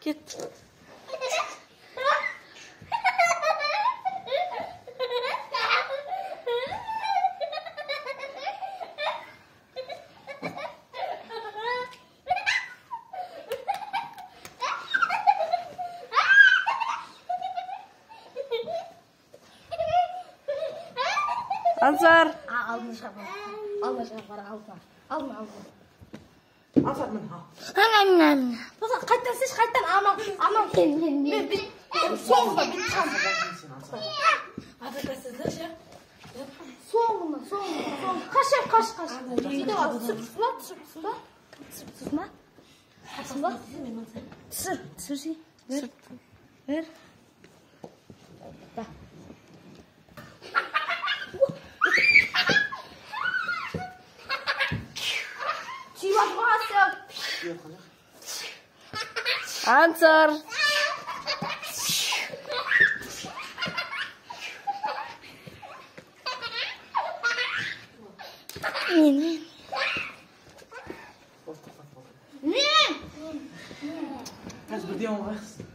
Кет. Ансар. Алдына шығар. Алдына шығар, алдына. Алдына, алдына. Ансар, міне, ал. Тоса, қайттан сеш, қайттан, аман, аман. Мен соңында бүйтіп шығамын. Адвокатсыздар ше? Соңында, соңында, соңында. Қаш, қаш, қаш. Сөйтіп ал, түсіп түсін ба, түсіп түсін ба? Түсіп түсін ба? Түсін ба? Түсір, түсірсей. Бір, бір. Да. Ансар. Мен. Мен. Қазір бірден оңғайсыз.